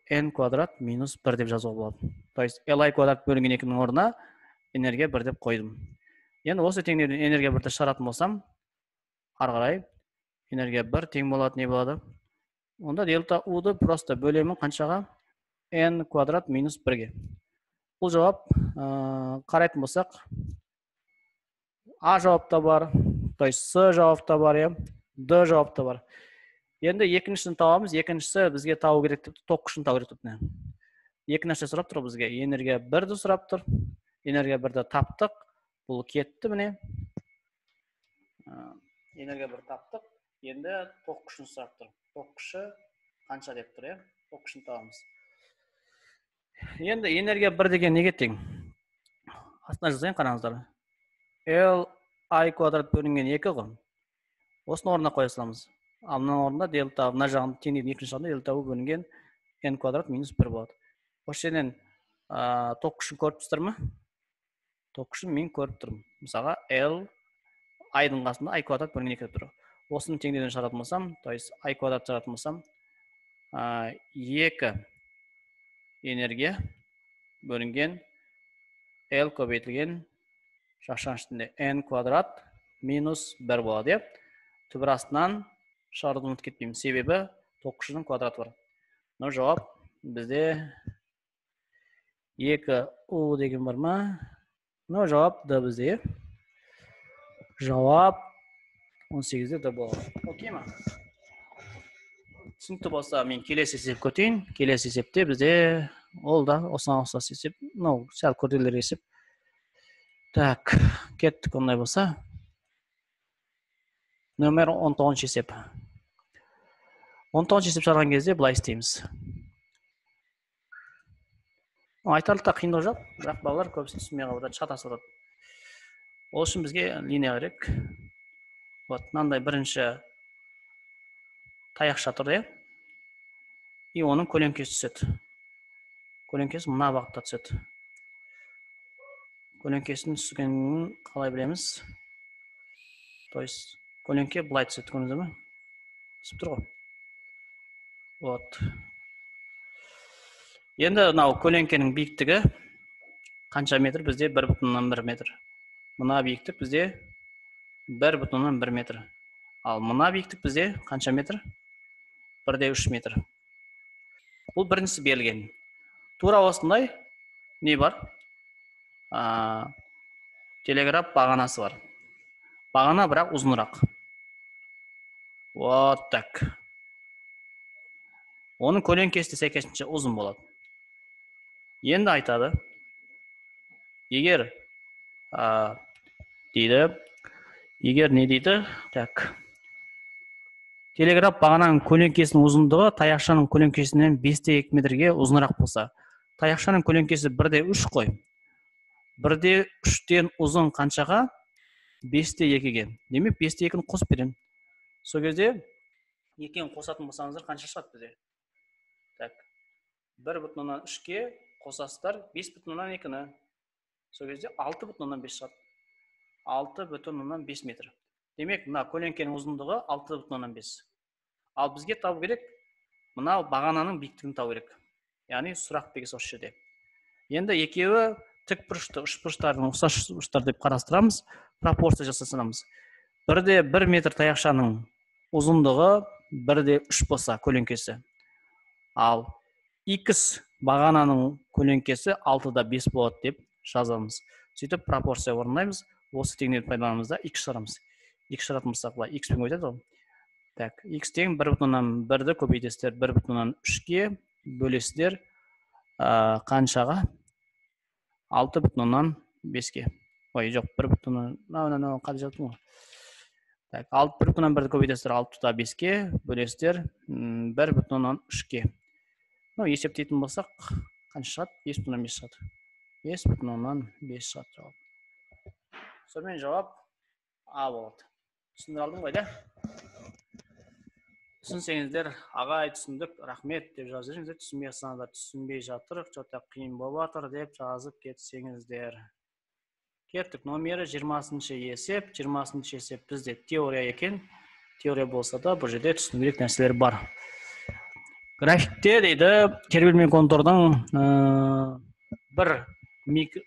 n квадрат минус 1 деп жазуға болады. То есть L I квадрат бөлінген 2-нің орнына энергия 1 деп қойдым. Енді осы теңдеуден энергия 1-ді шығаратын болсам, ары қарай энергия 1 тең болады, не болады? Онда дельта U-ды просто бөлемін қаншаға? N квадрат минус 1-ге. Бұл жауап, қарайтын болсақ, А жауап та бар, то есть С жауап та бар, Д жауап та бар. Енді екіншісін табамыз. Екіншісі бізге табу керек деп, ток күшін табу керек деп. Екі нәрсе сұрап тұр бізге. Энергия 1-ді сұрап тұр. Энергия 1-ді таптық. Бұл кетті міне. Энергия 1 таптық. Енді ток күшін сұрап тұр. Ток күші қанша деп тұр, иә? Ток күшін табамыз. Енді энергия 1 деген неге тең? Астына жазайын, қараңыздар. L I квадрат бөлінген 2 ғой. Осыны орнына қоя саламыз. Ал мына орнында дельта, мына жағын теңдеудің екінші жағында дельта U бөлінген n квадрат минус 1 болады. Осы жерден ток күшін көріп тұрсыздар ма? Ток күшін мен көріп тұрмын. Мысалға L I-дың қасында I квадрат бөлінген 2 деп тұр. Осыны теңдеуден шығаратын болсам, то есть I квадрат шығаратын болсам, 2 энергия бөлінген L көбейтілген жақшаның ішінде n квадрат минус 1 болады, иә? Түбір астынан шығаруды ұмытып кетпеймін, себебі ток күшінің квадраты бар. Мынау жауап бізде 2 U деген бар ма? Мынау жауап Д бізде, иә? Жауап 18-де Д болады. Окей ма? Түсінікті болса, мен келесі есеп көтейін. Келесі есепте бізде ол да осыған ұқсас есеп. Мынау сәл күрделірек есеп. Так, кеттік ондай болса. Нөмір 19 есеп. 19 есеп шығарған кезде былай істейміз. Айтарлықтай қиындығы жоқ, бірақ балалар көбісі түсінбей қалып жатады, шатасып жатады. Ол үшін бізге линия керек. Вот, мынандай бірінші таяқша тұр, иә? И оның көлеңкесі түседі. Көлеңкесі мына бағытта түседі. Көлеңкесінің түскенін қалай білеміз? То есть көлеңке былай түседі, көрдіңіздер ме? Түсіп тұр ғой. Вот. Енді мынау көлеңкенің биіктігі қанша метр? Бізде 1,1 метр. Мына биіктік бізде 1,1 метр. Ал мына биіктік бізде қанша метр? 1,3 метр. Бұл біріншісі берілген. Тура осындай не бар? Телеграф бағанасы бар. Бағана бірақ ұзынырақ. Вот так. Оның көлеңкесі де сәйкесінше ұзын болады. Енді айтады, егер дейді, егер не дейді? Так. Телеграф бағананың көлеңкесінің ұзындығы таяқшаның көлеңкесінен 5,2 метрге ұзынырақ болса. Таяқшаның көлеңкесі 1,3 қой. 1,3-тен ұзын қаншаға? 5,2-ге. Демек 5,2-ні қосып беремін. Сол кезде екеуін қосатын болсаңыздар қанша шығады бізде? Так. 1,3-ке қосасыздар 5,2-ні. Сол кезде 6,5 шығады. 6,5 метр. Демек, мына көлеңкенің ұзындығы 6,5. Ал бізге табу керек, мына бағананың биіктігін табу керек. Яғни сұрақ белгісі осы жерде. Енді екеуі тік бұрышты, үшбұрыштардың ұқсас бұрыштар деп қарастырамыз, пропорция жасасамыз. 1,1 метр таяқшаның ұзындығы 1,3 болса көлеңкесі. Ал X бағананың көлеңкесі 6,5 болады деп жазамыз. Сөйтіп пропорция орындаймыз. Осы теңдеуді пайдаланамыз да X шығарамыз. X шығаратын болсақ, былай X пен көбейтеді ғой. Так, X тең 1,1-ді көбейтесіздер 1,3-ке бөлесіздер қаншаға? 6,5-ке. Ой, жоқ, 1,1, қандай жаздым ғой. Так, 1,1-ді көбейтесіздер 6,5-ке бөлесіздер 1,3-ке. Ну, есептейтін болсақ, қанша шығады? 5,5 шығады. 5,5 шығады жауап. Сонымен жауап А болады. Түсіндіре алдым ғой, да? Түсінсеңіздер, ағай түсіндік, рахмет деп жазып жіберіңіздер. Түсінбей жатсаңыздар, түсінбей жатыр, что-то қиын болып жатыр деп жазып кетсеңіздер. Кеттік, номері 20-шы есеп. 20-шы есеп бізде теория екен. Теория болса да, бұл жерде түсіну керек нәрселер бар. Графикте дейді, тербелме контурдың 1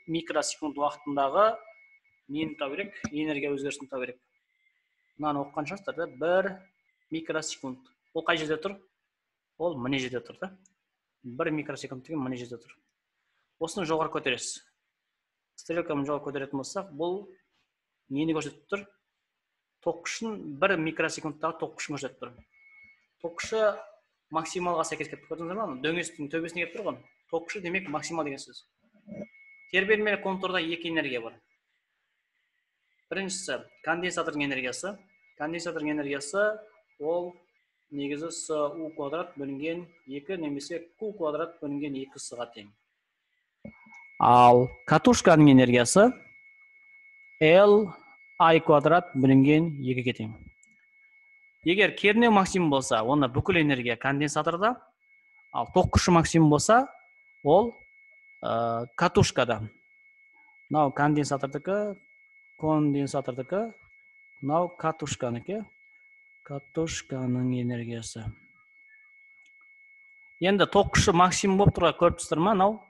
микросекунд уақытындағы нені табу керек? Энергия өзгерісін табу керек. Мынаны оқыған шығарсыздар да, 1 микросекунд. Ол қай жерде тұр? Ол міне жерде тұр да. 1 микросекунд деген міне жерде тұр. Осыны жоғары көтересіз. Стрелканы жоғары көтеретін болсақ, бұл нені көрсетіп тұр? Ток күшін 1 микросекундтағы ток күшін көрсетіп тұр. Ток күші максималға сәйкес келіп көрдіңіздер ме? Дөңестің төбесіне келіп тұр ғой. Ток күші демек максимал деген сөз. Тербелмелі контурда екі энергия бар. Біріншісі конденсатордың энергиясы. Конденсатордың энергиясы ол негізі С У квадрат бөлінген 2 немесе Q квадрат бөлінген 2 С-ға тең. Ал катушканың энергиясы L I квадрат бөлінген 2-ге тең. Егер кернеу максимум болса, онда бүкіл энергия конденсаторда, ал ток күші максимум болса, ол катушкада. Мынау конденсатордікі, мынау катушканікі. Катушканың энергиясы. Енді ток күші максимум болып тұрған көріп тұрсыздар ма? Мынау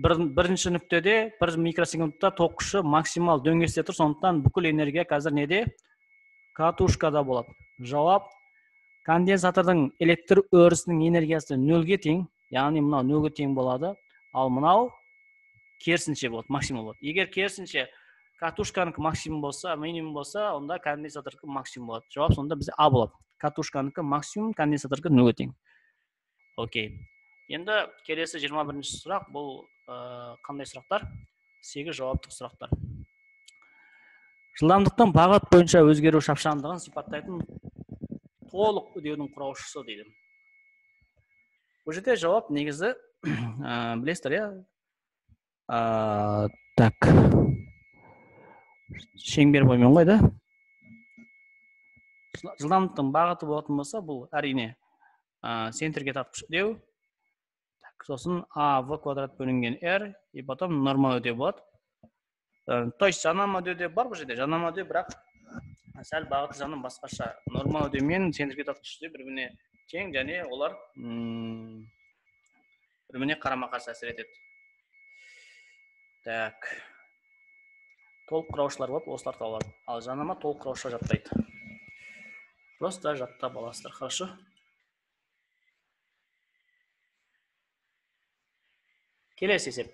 бірінші нүктеде 1 микросекундта ток күші максимал дөңесте тұр, сондықтан бүкіл энергия қазір неде? Катушкада болады. Жауап: конденсатордың электр өрісінің энергиясы 0-ге тең, яғни мынау 0-ге тең болады, ал мынау керісінше болады, максимум болады. Егер керісінше катушканікі максимум болса, минимум болса, онда конденсатордікі максимум болады. Жауап сонда бізде А болады. Катушканікі максимум, конденсатордікі 0-ге тең. Окей. Енді келесі 21-ші сұрақ. Бұл қандай сұрақтар? 8 жауаптық сұрақтар. Жылдамдықтың бағыт бойынша өзгеру шапшаңдығын сипаттайтын толық үдеудің құраушысы дейді. Бұл жерде жауап негізі білесіздер, иә? Так. Шеңбер бойымен ғой, да? Жылдамдықтың бағыты болатын болса, бұл әрине центрге тартқыш үдеу. Так, сосын А В квадрат бөлінген R, и потом нормал үдеу болады. То есть жанама үдеу де бар бұл жерде, жанама үдеу, бірақ сәл бағыты жағынан басқаша. Нормал үдеу мен центрге тартқыш үдеу бір-біріне тең және олар бір-біріне қарама-қарсы әсер етеді. Так. Толық құраушылар болып осылар табылады. Ал жанама толық құраушыға жатпайды. Просто жаттап аласыздар, хорошо? Келесі есеп.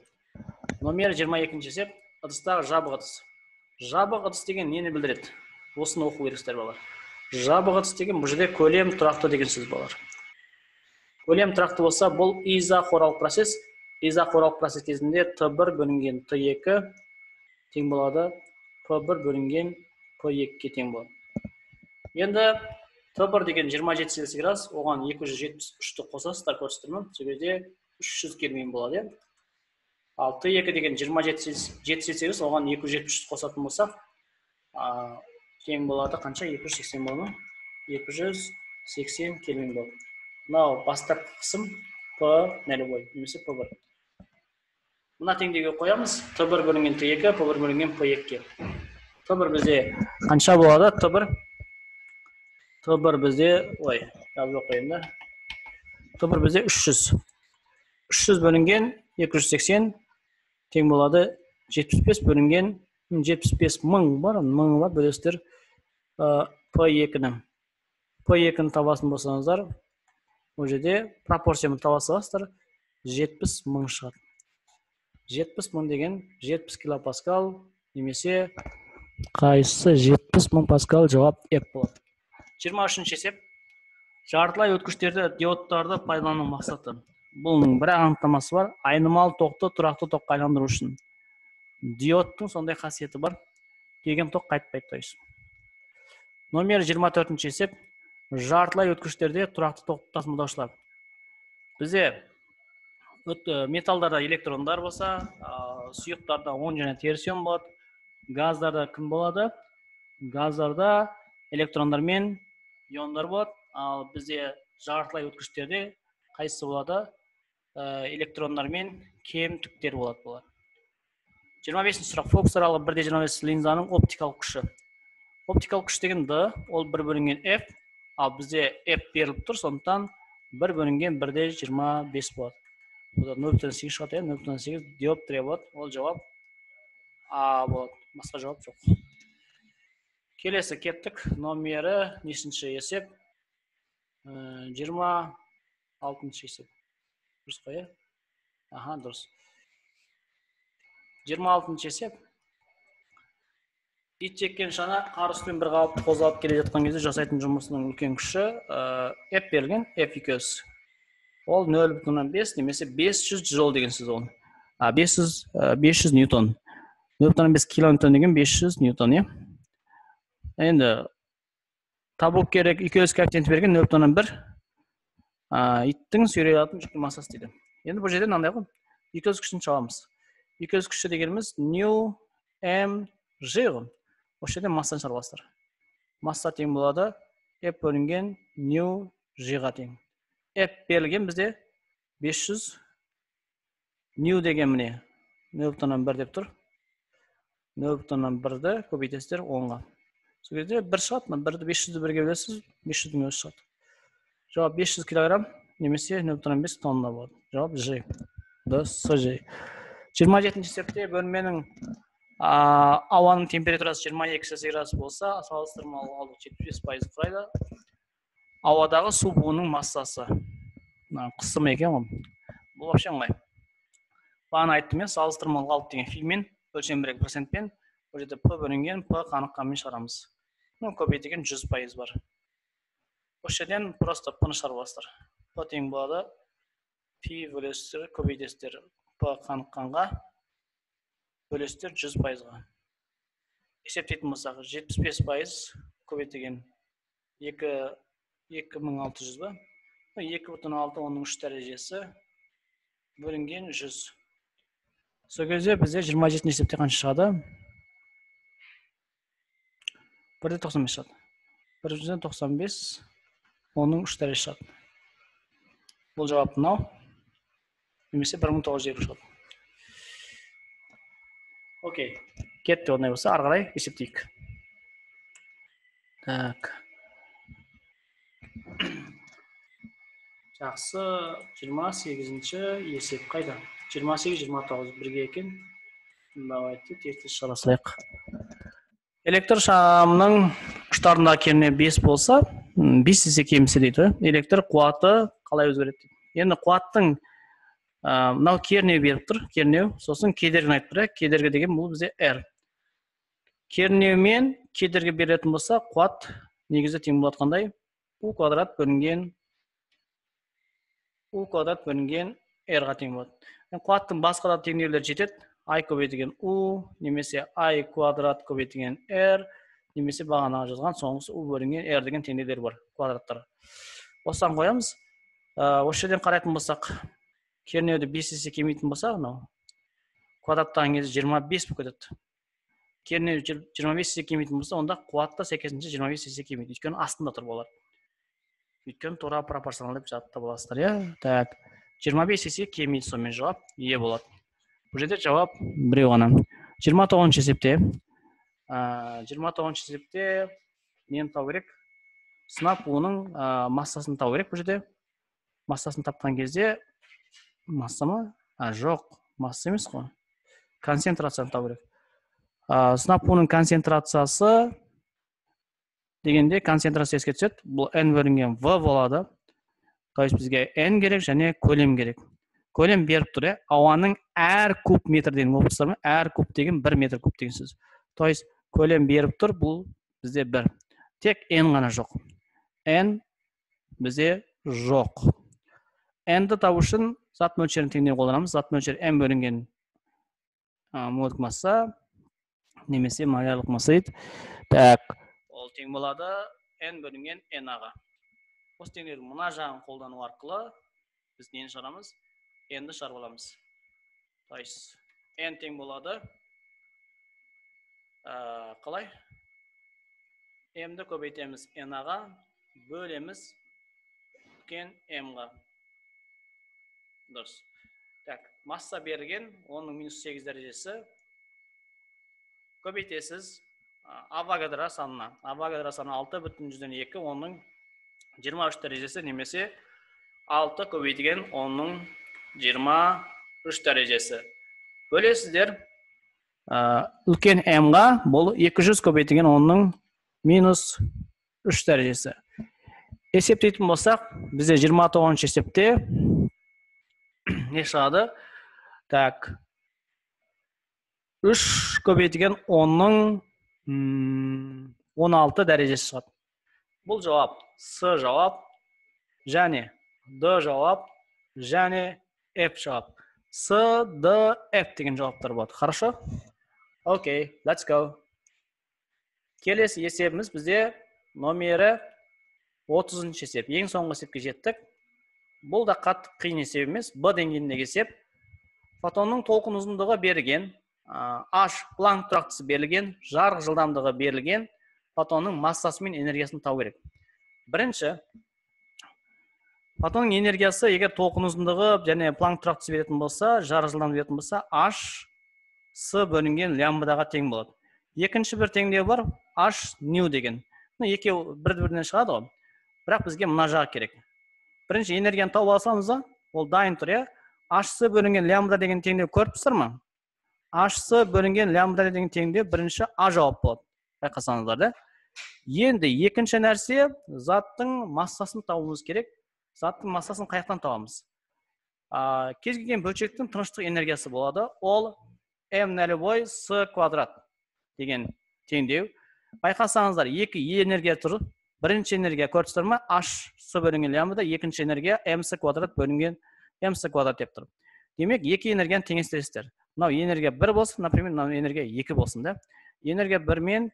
Номер 22-ші есеп. Ыдыстағы жабық ыдыс. Жабық ыдыс деген нені білдіреді? Осыны оқу керексіздер, балалар. Жабық ыдыс деген бұл жерде көлем тұрақты деген сөз, балалар. Көлем тұрақты болса, бұл изохоралық процесс. Изохоралық процесс кезінде Т1 бөлінген Т2 тең болады П1 бөлінген П2-ге тең болады. Енді Т1 деген 27 Цельсий градус, оған 273-ті қосасыздар, көрсетемін. Сол кезде 300 кельвин болады. Ал Т2 деген 27 Цельсий градус, оған 273 қосатын болсақ, тең болады қанша? 280 болады ма? 280 кельвин болады. Мынау бастапқы қысым П нөлевой немесе П1. Мына теңдеуге қоямыз. Т1 бөлінген Т2, П1 бөлінген П2-ге. Т1 бізде қанша болады? Т1 бізде, ой, жазып қояйын да. Т1 бізде 300. 300 бөлінген 280 тең болады 75 бөлінген 75 мың бар, мың бар бөлесіздер П2-ні. П2-ні табатын болсаңыздар, ол жерде пропорцияны таба саласыздар, 70 мың шығады. 70 мың деген 70 килопаскал немесе қайсысы 70 мың паскал, жауап F болады. 23-ші есеп. Жартылай өткіштерді, диодтарды пайдалану мақсаты. Бұның бір анықтамасы бар. Айнымалы тоқты тұрақты тоққа айландыру үшін. Диодтың сондай қасиеті бар. Келген тоқ қайтпайды, то есть. Номер 24-ші есеп. Жартылай өткіштерде тұрақты тоқты тасымалдаушылар. Бізде металдарда электрондар болса, сұйықтарда оң және теріс ион болады. Газдарда кім болады? Газдарда электрондар мен иондар болады. Ал бізде жартылай өткіштерде қайсысы болады? Электрондар мен кемтіктер болады бұлар. 25-ші сұрақ. Фокус аралығы 1,25 линзаның оптикалық күші. Оптикалық күш деген D, ол 1 бөлінген F, ал бізде F беріліп тұр, сондықтан 1 бөлінген 1,25 болады. Бұл 0,8 шығады, 0,8 диоптрия болады. Ол жауап А болады. Басқа жауап жоқ. Келесі кеттік. Номері нешінші есеп? 26-шы есеп. Дұрыс қой, иә? Аха, дұрыс. 26-шы есеп. Ит жеккен шана қар үстімен бір қалыпты қозғалып келе жатқан кезде жасайтын жұмысының үлкен күші F берілген, F екеуі. Ол 0,5 немесе 500 джоул деген сөз ол. 500 ньютон. 0,5 килоньютон деген 500 ньютон, иә. Енді табу керек, екеуі коэффициенті берген 0,1 иттің сүйрей алатын жүктің массасы дейді. Енді бұл жерде мынандай ғой. Екеуі күшін табамыз. Екеуі күші дегеніміз нью м g ғой. Осы жерде массаны шығарып аласыздар. Масса тең болады F бөлінген нью g-ға тең. F берілген бізде 500, нью деген міне 0,1 деп тұр. 0,1-ді көбейтесіздер 10-ға. Сол кезде 1 шығады, мына 1-ді 500-ді бірге бөлесіз, 500-дің өзі шығады. Жауап 500 килограмм немесе 0,5 тонна болады. Жауап Ж. Д, С, Ж. 27-ші есепте бөлменің ауаның температурасы 22 Цельсий градус болса, салыстырмалы ылғалдық 75% құрайды. Ауадағы су буының массасы. Мына қысым екен ғой. Бұл вообще оңай. Бағана айттым мен, салыстырмалы ылғалдық деген фимен, өлшем бірлігі процентпен, бұл жерде П бөлінген П қаныққанмен шығарамыз. Көбейтілген 100% бар. Осы жерден просто П-ны шығарып аласыздар. П тең болады фи бөлесіздер, көбейтесіздер П қаныққанға, бөлесіздер 100%-ға. Есептейтін болсақ, 75% көбейтілген 2600 ба? 2,6 оның 3 дәрежесі бөлінген 100. Сол кезде бізде 27-ші есепте қанша шығады? 1,95 шығады. 1,95 оның 3 дәрежесі шығады. Бұл жауап мынау. Немесе 1950 шығады. Окей, кетті ондай болса, ары қарай есептейік. Так. Жақсы, 28-ші есеп қайда? 28, 29 бірге екен. Давайте тез-тез шығара салайық. Электр шамының ұштарындағы кернеу 5 болса, 5 есе кемісе дейді. Электр қуаты қалай өзгереді дейді. Енді қуаттың мынау кернеу беріп тұр, кернеу, сосын кедергіні айтып тұр, кедергі деген бұл бізде R. Кернеу мен кедергі беретін болса, қуат негізі тең болады қандай? U квадрат бөлінген U квадрат бөлінген R-ға тең болады. Қуаттың басқа да теңдеулері жетеді. I көбейтілген U, немесе I квадрат көбейтілген R, немесе бағанағы жазған соңғысы U бөлінген R деген теңдеулер бар, квадраттар. Осыдан қоямыз. Осы жерден қарайтын болсақ, кернеуді 5 есе кемейтін болса, мынау квадраттаған кезде 25 болып кетеді. Кернеу 25 есе кемейтін болса, онда қуат та сәйкесінше 25 есе кемейді. Өйткені астында тұр олар. Өйткені тура пропорционал деп жаттап аласыздар, иә? Так, 25 есе кемейді, сонымен жауап Е болады. Бұл жерде жауап біреу ғана. 29-шы есепте, 29-шы есепте нені табу керек? Сынап буының массасын табу керек бұл жерде. Массасын тапқан кезде масса ма? Жоқ, масса емес қой. Концентрацияны табу керек. Сынап буының концентрациясы дегенде концентрация еске түседі. Бұл N бөлінген V болады. То есть бізге N керек және көлем керек. Көлем беріп тұр, ауаның әр куб метр деген оқып ма? Әр куб деген 1 метр куб деген сөз. То есть көлем беріп тұр, бұл бізде 1. Тек N ғана жоқ. N бізде жоқ. N-ді табу үшін зат мөлшерін теңдеу қолданамыз. Зат мөлшері M бөлінген молдық масса немесе молярлық масса дейді. Так, ол тең болады N бөлінген Na-ға. Осы теңдеудің мына жағын қолдану арқылы біз нені шығарамыз? N-ді шығарып аламыз. То есть N тең болады қалай? M-ді көбейтеміз Na-ға, бөлеміз үлкен M-ға. Дұрыс. Так, масса берілген, оның минус 8 дәрежесі. Көбейтесіз Авогадро санына. Авогадро саны 6,2, оның 23 дәрежесі немесе 6 көбейтілген оның 23 дәрежесі. Бөлесіздер үлкен М-ға, бұл 200 көбейтілген оның минус 3 дәрежесі. Есептейтін болсақ, бізде 29-шы есепте не шығады? Так, 3 көбейтілген 10-ның 16 дәрежесі шығады. Бұл жауап С жауап, және Д жауап, және F жауап. С, Д, F деген жауаптар болады. Хорошо? Окей, let's go. Келесі есебіміз бізде номері 30 есеп. Ең соңғы есепке жеттік. Бұл да қатты қиын есеп емес. Б деңгейіндегі есеп. Фотонның толқын ұзындығы берілген, H Планк тұрақтысы берілген, жарық жылдамдығы берілген, фотонның массасы мен энергиясын табу керек. Бірінші, фотонның энергиясы, егер толқын ұзындығы және Планк тұрақтысы беретін болса, жарық жылдамдығы беретін болса, H С бөлінген лямбдаға тең болады. Екінші бір теңдеу бар, H ню деген. Екеуі бір-бірінен шығады ғой. Бірақ бізге мына жағы керек. Бірінші энергияны тауып алсамыз да, ол дайын тұр, иә? H С бөлінген лямбда деген теңдеу көріп тұрсыздар ма? H С бөлінген лямбда деген теңдеу бірінші А жауап болады. Байқасаңыздар да. Енді екінші нәрсе, заттың массасын табуымыз керек. Заттың массасын қай жақтан табамыз? Кез келген бөлшектің тыныштық энергиясы болады. Ол m нөлевой с квадрат деген теңдеу. Байқасаңыздар, екі энергия тұр. Бірінші энергия көріп тұрсыздар ма? H с бөлінген лямбда, екінші энергия m с квадрат бөлінген m с квадрат деп тұр. Демек, екі энергияны теңестіресіздер. Мынау энергия 1 болсын, например, мынау энергия 2 болсын да. Энергия 1 мен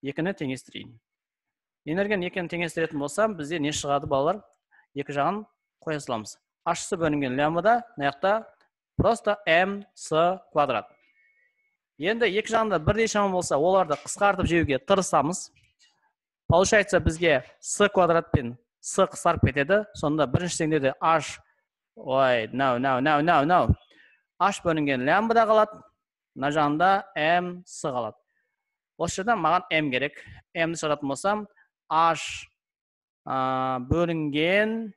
2-ні теңестірейін. Энергияны 2-ні теңестіретін болсам, бізде не шығады, балалар? Екі жағын қоя саламыз. H с бөлінген лямбда, мына жақта просто m с квадрат. Енді екі жағында бірдей шама болса, оларды қысқартып жеуге тырысамыз. Получается, бізге с квадрат пен с қысқарып кетеді. Сонда бірінші теңдеуде h, ой, no, no, no, no, no. H бөлінген лямбда қалады. Мына жағында m с қалады. Осы жерден маған m керек. M-ді шығаратын болсам, h бөлінген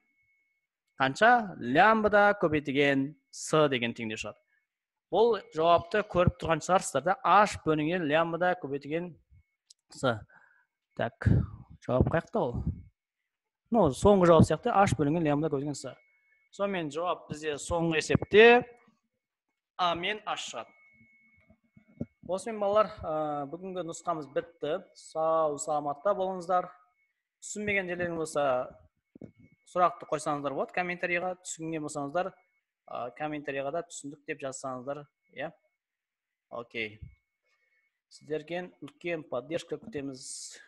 қанша? Лямбда көбейтілген с деген теңдеу шығады. Бұл жауапты көріп тұрған шығарсыздар да. H бөлінген лямбда көбейтілген с. Так, жауап қаяқта ол? Ну, соңғы жауап сияқты, H бөлінген лямбда көбейтілген с. Сонымен, жауап бізде соңғы есепте А мен H шығады. Осымен, балалар, бүгінгі нұсқамыз бітті. Сау саламатта болыңыздар. Түсінбеген жерлеріңіз болса, сұрақты қойсаңыздар болады комментарийға. Түсінген болсаңыздар, комментарийға да түсіндік деп жазсаңыздар, иә. Окей. Сіздерден үлкен поддержка күтеміз.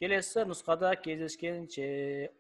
Келесі нұсқада кездескенше.